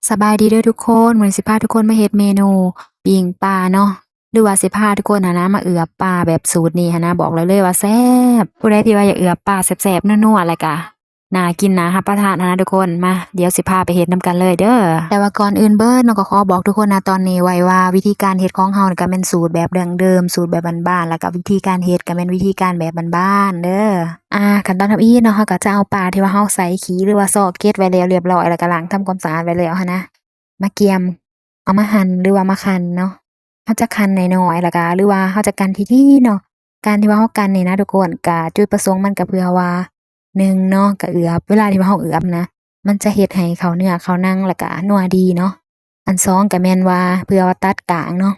ສະບາຍດີເດີທຸກຄົນ, ມື້ນີ້ຊິພາທຸກຄົນມາເຮັດເມນູປີ້ງປາເນາະ ຫຼືວ່າຊິພາທຸກຄົນຫັ້ນນະ ມາເອືອບປາແບບສູດນີ້ຫັ້ນນະ. ບອກໄດ້ເລີຍວ່າແຊບ. ຜູ້ໃດທີ່ວ່າຢາກເອືອບປາແຊບໆ ນົວໆ ແລ້ວກະໜ້າກິນໜ້າຮັບປະທານຫັ້ນນະທຸກຄົນ, ມາ ດຽວຊິພາໄປເຮັດນຳກັນເລີຍເດີ. ແຕ່ວ່າກ່ອນອື່ນເບີດເນາະ ກໍຂໍບອກທຸກຄົນນະຕອນນີ້ໄວ້ວ່າ ວິທີການເຮັດຂອງເຮົານີ້ກໍແມ່ນສູດແບບດັ້ງເດີມ, ສູດແບບບ້ານໆ ແລ້ວກໍວິທີການເຮັດກໍແມ່ນວິທີການແບບບ້ານໆ ເດີ. ອ່າ ຂັ້ນຕອນທຳອິດເນາະ ເຮົາກໍຈະເອົາປາທີ່ວ່າເຮົາໃສ່ຂີ້ ຫຼືວ່າຊອກເກັດໄວ້ແລ້ວລຽບຮ້ອຍ ແລ້ວກໍລ້າງທຳຄວາມສະອາດໄວ້ແລ້ວຫັ້ນນະ ມາກຽມ ເອົາມາຫັ່ນ ຫຼືວ່າມາຄັ້ນເນາະ. ເຮົາຈະຄັ້ນນ້ອຍໆ ແລ້ວກະ ຫຼືວ່າເຮົາຈະກັ່ນຖີ່ໆ ເນາະ. ການທີ່ວ່າເຮົາກັ່ນນີ້ນະທຸກຄົນ ກະຈຸດປະສົງມັນກະເພື່ອວ່າ ໜຶ່ງເນາະ ກະເອືອບ ເວລາທີ່ວ່າເຮົາເອືອບນະ ມັນຈະເຮັດໃຫ້ເຂົ້າເນື້ອເຂົ້າໜັງ ແລ້ວກະນົວດີເນາະ. ອັນສອງກະແມ່ນວ່າເພື່ອວ່າຕັດກ້າງເນາະ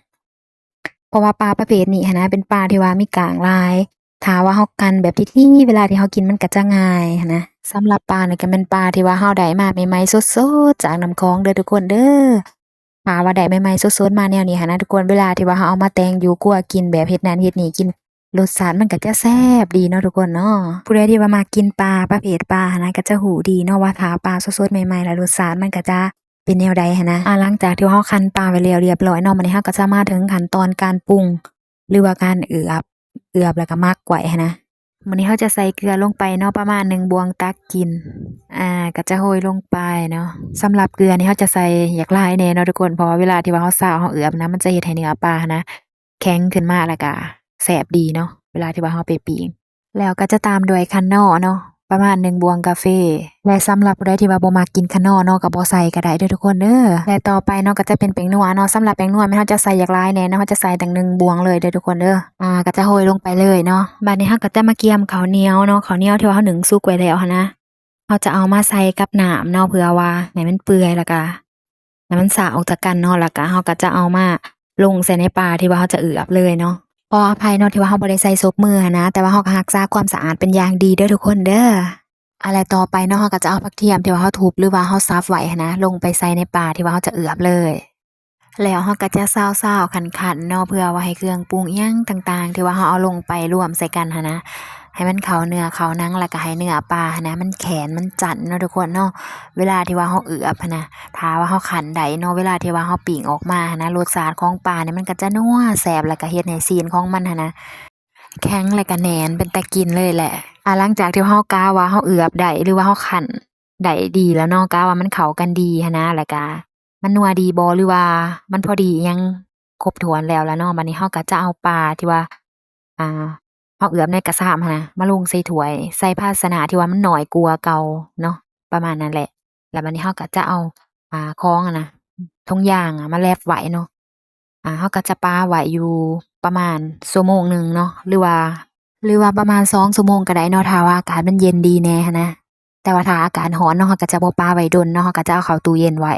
ເພາະວ່າປາປະເພດນີ້ຫັ້ນນະ ເປັນປາທີ່ວ່າມີກ້າງຫຼາຍ. ຖ້າວ່າເຮົາກັ່ນແບບຖີ່ໆ ເວລາທີ່ເຮົາກິນມັນກໍຈະງ່າຍຫັ້ນນະ. ສຳລັບປານີ້ກໍແມ່ນປາທີ່ວ່າເຮົາໄດ້ມາໃໝ່ໆ ສົດໆ ຈາກນ້ຳຂອງເດີທຸກຄົນເດີ. ຖ້າວ່າໄດ້ໃໝ່ໆ ສົດໆ ມາແນວນີ້ຫັ້ນນະທຸກຄົນ ເວລາທີ່ວ່າເຮົາເອົາມາແຕ່ງຢູ່ຄົວກິນ ແບບເຮັດນັ້ນເຮັດນີ້ກິນ ລົດຊາດມັນກໍຈະແຊບດີເນາະທຸກຄົນເນາະ. ຜູ້ໃດທີ່ວ່າມັກກິນປາ ປະເພດປາຫັ້ນນະ ກໍຈະຮູ້ດີເນາະວ່າຖ້າປາສົດໆ ໃໝ່ໆ ແລ້ວລົດຊາດມັນກໍຈະ ເປັນແນວໃດຫັ້ນນະ. ອ່າ ຫຼັງຈາກທີ່ເຮົາຄັ້ນປາໄວ້ແລ້ວລຽບຮ້ອຍເນາະ ບັດນີ້ເຮົາກໍຈະມາເຖິງຂັ້ນຕອນການປຸງ ຫຼືວ່າການເອືອບ ເອືອບແລ້ວກໍໝັກໄວ້ຫັ້ນນະ. ບັດນີ້ເຮົາຈະໃສ່ເກືອລົງໄປເນາະ ປະມານໜຶ່ງບ່ວງຕັກກິນ ອ່າ ກໍຈະໂຮຍລົງໄປເນາະ. ສຳລັບເກືອນີ້ເຮົາຈະໃສ່ຢາກຫຼາຍແດ່ເນາະທຸກຄົນ ເພາະວ່າເວລາທີ່ວ່າເຮົາຊາວ ເຮົາເອືອບນະ ມັນຈະເຮັດໃຫ້ເນື້ອປາຫັ້ນນະ ແຂງຂຶ້ນມາ ແລ້ວກະແຊບດີເນາະ ເວລາທີ່ວ່າເຮົາໄປປີ້ງ. ແລ້ວກໍຈະຕາມດ້ວຍຂະໜໍ້ເນາະ ປະມານໜຶ່ງບ່ວງກາເຟ ແລະ ສຳລັບຜູ້ໃດທີ່ວ່າບໍ່ມັກກິນຂະໜໍ້ເນາະ ກໍບໍ່ໃສ່ກໍໄດ້ເດີທຸກຄົນເດີ. ແລະ ຕໍ່ໄປເນາະ ກໍຈະເປັນແປ້ງນົວເນາະ. ສຳລັບແປ້ງນົວແມ່ນເຮົາຈະໃສ່ຢາກຫຼາຍແດ່ເນາະ ເຮົາຈະໃສ່ຕັ້ງໜຶ່ງບ່ວງເລີຍເດີທຸກຄົນເດີ. ອ່າ ກໍຈະໂຮຍລົງໄປເລີຍເນາະ. ບັດນີ້ເຮົາກໍຈະມາກຽມເຂົ້າໜຽວເນາະ ເຂົ້າໜຽວທີ່ວ່າເຮົາໜຶ້ງສຸກໄວ້ແລ້ວຫັ້ນນະ ເຮົາຈະເອົາມາໃສ່ກັບນ້ຳເນາະ ເພື່ອວ່າໃຫ້ມັນເປື່ອຍ ແລ້ວກະໃຫ້ມັນຊະອອກຈາກກັນເນາະ ແລ້ວກະເຮົາກະຈະເອົາມາລົງໃສ່ໃນປາທີ່ວ່າເຮົາຈະເອືອບເລີຍເນາະ. ຂໍອະໄພເນາະ ທີ່ວ່າເຮົາບໍ່ໄດ້ໃສ່ສົບມືຫັ້ນນະ ແຕ່ວ່າເຮົາກະຮັກສາຄວາມສະອາດເປັນຢ່າງດີເດີທຸກຄົນເດີ. ອາ ແລະ ຕໍ່ໄປເນາະ ເຮົາກະຈະເອົາຜັກທຽມທີ່ວ່າເຮົາທຸບ ຫຼືວ່າເຮົາສັບໄວ້ຫັ້ນນະ ລົງໄປໃສ່ໃນປາທີ່ວ່າເຮົາຈະເອືອບເລີຍ. ແລ້ວເຮົາກໍຈະຊາວໆ ຄັ້ນໆ ເນາະ ເພື່ອວ່າໃຫ້ເຄື່ອງປຸງອີ່ຫຍັງຕ່າງໆ ທີ່ວ່າເຮົາເອົາລົງໄປລວມໃສ່ກັນຫັ້ນນະ ໃຫ້ມັນເຂົ້າເນື້ອເຂົ້າໜັງ ແລ້ວກໍໃຫ້ເນື້ອປາຫັ້ນນະ ມັນແຂນ ມັນຈັ້ນເນາະທຸກຄົນເນາະ. ເວລາທີ່ວ່າເຮົາເອືອບຫັ້ນນະ ຖ້າວ່າເຮົາຄັ້ນໄດ້ເນາະ ເວລາທີ່ວ່າເຮົາປີ້ງອອກມາຫັ້ນນະ ລົດຊາດຂອງປານີ້ມັນກໍຈະນົວແຊບ ແລ້ວກໍເຮັດໃຫ້ຊີ້ນຂອງມັນຫັ້ນນະ ແຂງ ແລ້ວກໍແໜ້ນເປັນຕາກິນເລີຍແຫຼະ. ອາ ຫຼັງຈາກທີ່ເຮົາກະວ່າເຮົາເອືອບໄດ້ ຫຼືວ່າເຮົາຄັ້ນໄດ້ດີແລ້ວເນາະ ກະວ່າມັນເຂົ້າກັນດີຫັ້ນນະ ແລ້ວກະ ມັນນົວດີບໍ່ ຫຼືວ່າມັນພໍດີຫຍັງຄົບຖ້ວນແລ້ວລະເນາະ. ບັດນີ້ເຮົາກໍຈະເອົາປາທີ່ວ່າ ອ່າ ເຮົາເອືອບໃນກະຊາມຫັ້ນນະ ມາລົງໃສ່ຖ້ວຍ ໃສ່ພາຊະນະທີ່ວ່າມັນນ້ອຍກວ່າເກົ່າເນາະ ປະມານນັ້ນແຫຼະ. ແລ້ວບັດນີ້ເຮົາກໍຈະເອົາ ອ່າ ຂອງຫັ້ນນະ ຖົງຢາງອະ ມາແລັບໄວ້ເນາະ. ອ່າ ເຮົາກໍຈະປະໄວ້ຢູ່ປະມານຊົ່ວໂມງໜຶ່ງເນາະ ຫຼືວ່າ ຫຼືວ່າປະມານສອງຊົ່ວໂມງກໍໄດ້ເນາະ ຖ້າວ່າອາກາດມັນເຢັນດີແດ່ຫັ້ນນະ. ແຕ່ວ່າຖ້າອາກາດຮ້ອນເນາະ ເຮົາກໍຈະບໍ່ປະໄວ້ດົນເນາະ ເຮົາກໍຈະເອົາເຂົ້າຕູ້ເຢັນໄວ້.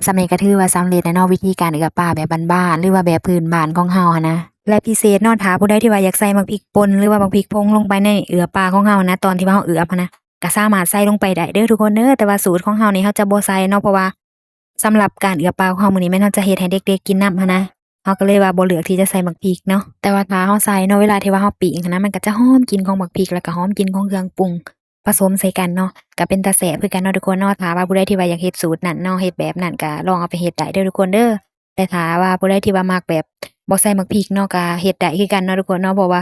ສ່ຳນີ້ກໍຖືວ່າສຳເລັດແລ້ວເນາະ ວິທີການເອືອບປາແບບບ້ານໆ ຫຼືວ່າແບບພື້ນບ້ານຂອງເຮົາຫັ້ນນະ. ແລະ ພິເສດເນາະ ຖ້າຜູ້ໃດທີ່ວ່າຢາກໃສ່ໝາກພິກປົ່ນ ຫຼືວ່າໝາກພິກຜົງລົງໄປໃນເອືອບປາຂອງເຮົາຫັ້ນນະ ຕອນທີ່ວ່າເຮົາເອືອບຫັ້ນນະ ກໍສາມາດໃສ່ລົງໄປໄດ້ເດີທຸກຄົນເດີ. ແຕ່ວ່າສູດຂອງເຮົານີ້ ເຮົາຈະບໍ່ໃສ່ເນາະ ເພາະວ່າ ສຳລັບການເອືອບປາຂອງເຮົາມື້ນີ້ ແມ່ນເຮົາຈະເຮັດໃຫ້ເດັກໆກິນນຳຫັ້ນນະ ເຮົາກໍເລີຍວ່າບໍ່ເລືອກທີ່ຈະໃສ່ໝາກພິກເນາະ. ແຕ່ວ່າຖ້າເຮົາໃສ່ເນາະ ເວລາທີ່ວ່າເຮົາປີ້ງຫັ້ນນະ ມັນກໍຈະຫອມກິ່ນຂອງໝາກພິກ ແລ້ວກໍຫອມກິ່ນຂອງເຄື່ອງປຸງປະສົມໃສ່ກັນເນາະ ກໍເປັນຕາແຊບຄືກັນເນາະທຸກຄົນເນາະ. ຖ້າວ່າຜູ້ໃດທີ່ວ່າຢາກເຮັດສູດນັ້ນເນາະ ເຮັດແບບນັ້ນ ກໍລອງເອົາໄປເຮັດໄດ້ເດີທຸກຄົນເດີ. ແຕ່ຖ້າວ່າຜູ້ໃດທີ່ວ່າມັກແບບບໍ່ໃສ່ໝາກພິກເນາະ ກໍເຮັດໄດ້ຄືກັນເນາະທຸກຄົນເນາະ ເພາະວ່າ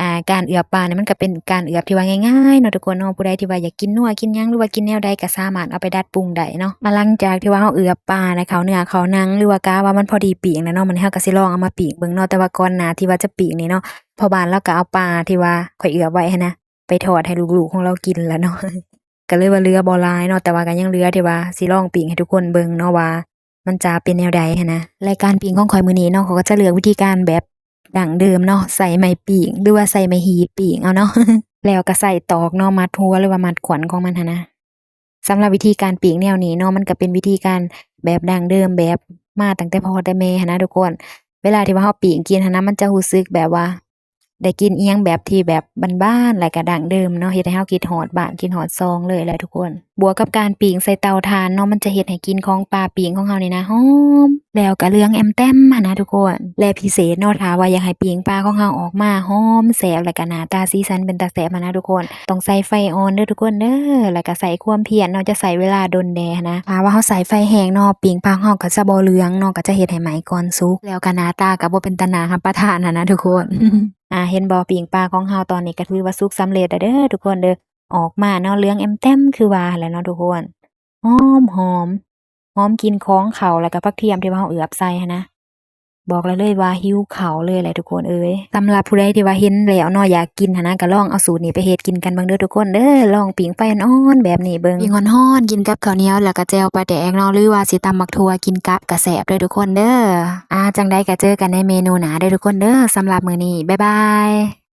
ອ່າ ການເອືອບປານີ້ມັນກໍເປັນການເອືອບທີ່ວ່າງ່າຍໆເນາະທຸກຄົນເນາະ. ຜູ້ໃດທີ່ວ່າຢາກກິນນົວກິນຫຍັງ ຫຼືວ່າກິນແນວໃດກໍສາມາດເອົາໄປດັດປຸງໄດ້ເນາະ. ອ່າ ຫຼັງຈາກທີ່ວ່າເຮົາເອືອບປາໃຫ້ເຂົ້າເນື້ອເຂົ້າໜັງ ຫຼືວ່າກະວ່າມັນພໍດີປີ້ງແລ້ວເນາະ ມື້ນີ້ເຮົາກໍຊິລອງເອົາມາປີ້ງເບິ່ງເນາະ. ແຕ່ວ່າກ່ອນໜ້າທີ່ວ່າຈະປີ້ງນີ້ເນາະ ພໍ່ບ້ານລາວກໍເອົາປາທີ່ວ່າຂ້ອຍເອືອບໄວ້ຫັ້ນນະ ໄປທອດໃຫ້ລູກໆຂອງລາວກິນແລ້ວເນາະ ກໍເລີຍວ່າເຫຼືອບໍ່ຫຼາຍເນາະ ແຕ່ວ່າກໍຍັງເຫຼືອທີ່ວ່າຊິລອງປີ້ງໃຫ້ທຸກຄົນເບິ່ງເນາະວ່າ ມັນຈະເປັນແນວໃດຫັ້ນນະ. ແລະ ການປີ້ງຂອງຂ້ອຍມື້ນີ້ເນາະ ຂ້ອຍກໍຈະເລືອກວິທີການແບບດັ້ງເດີມເນາະ ໃຊ້ໄມ້ປີ້ງ ຫຼືວ່າໃຊ້ໄມ້ຮີບປີ້ງເອົາເນາະ ແລ້ວກໍໃຊ້ຕອກເນາະ ມັດຫົວ ຫຼືວ່າມັດຂວັນຂອງມັນຫັ້ນນະ. ສຳລັບວິທີການປີ້ງແນວນີ້ເນາະ ມັນກໍເປັນວິທີການແບບດັ້ງເດີມ ແບບມາຕັ້ງແຕ່ພໍ່ແຕ່ແມ່ຫັ້ນນະທຸກຄົນ. ເວລາທີ່ວ່າເຮົາປີ້ງກິນຫັ້ນນະ ມັນຈະຮູ້ສຶກແບບວ່າ ໄດ້ກິນອີ່ຫຍັງແບບທີ່ແບບບ້ານໆ ແລ້ວກະດັ້ງເດີມເນາະ ເຮັດໃຫ້ເຮົາຄິດຮອດບ້ານຄິດຮອດຊ່ອງເລີຍແຫຼະທຸກຄົນ. ບວກກັບການປີ້ງໃສ່ເຕົາຖ່ານເນາະ ມັນຈະເຮັດໃຫ້ກິ່ນຂອງປາປີ້ງຂອງເຮົານີ້ນະ ຫອມ แล้วก็เหลืองแอ่มแจ่มหั้นนะทุกคน และพิเศษเนาะ ถ้าว่าอยากให้ปิ้งปลาของเฮาออกมาหอมแซ่บ แล้วก็หน้าตาสีสันเป็นตาแซ่บหั้นนะทุกคน ต้องใส่ไฟอ่อนเด้อทุกคนเด้อ แล้วก็ใส่ความเพียรเนาะ จะใช้เวลาดนแด่หั้นนะ ถ้าว่าเฮาใส่ไฟแรงเนาะ ปิ้งปลาของเฮาก็จะบ่เหลืองเนาะ ก็จะเฮ็ดให้ไหม้ก่อนสุก แล้วก็หน้าตาก็บ่เป็นตาน่ารับประทานหั้นนะทุกคน อ่า เห็นบ่ ปิ้งปลาของเฮาตอนนี้ก็ถือว่าสุกสำเร็จแล้วเด้อทุกคนเด้อ ออกมาเนาะ เหลืองแอ่มแจ่มคือว่าหั้นแหละเนาะทุกคน หอมๆ หอมกลิ่นของข้าว แล้วก็ผักเทียมที่ว่าเฮาเอือบใส่หั้นนะ บอกได้เลยว่าหิวข้าวเลยแหละทุกคนเอ๋ย สำหรับผู้ใดที่ว่าเห็นแล้วเนาะ อยากกินหั้นนะ ก็ลองเอาสูตรนี้ไปเฮ็ดกินกันเบิ่งเด้อทุกคนเด้อ ลองปิ้งไฟอ่อนๆ แบบนี้เบิ่ง ปิ้งฮ้อนๆ กินกับข้าวเหนียว แล้วก็แจ่วปลาแดกเนาะ หรือว่าสิตำบักถั่วกินกับก็แซ่บเด้อทุกคนเด้อ อ่า จั่งใดก็เจอกันในเมนูหน้าเด้อทุกคนเด้อ สำหรับมื้อนี้ บ๊ายบาย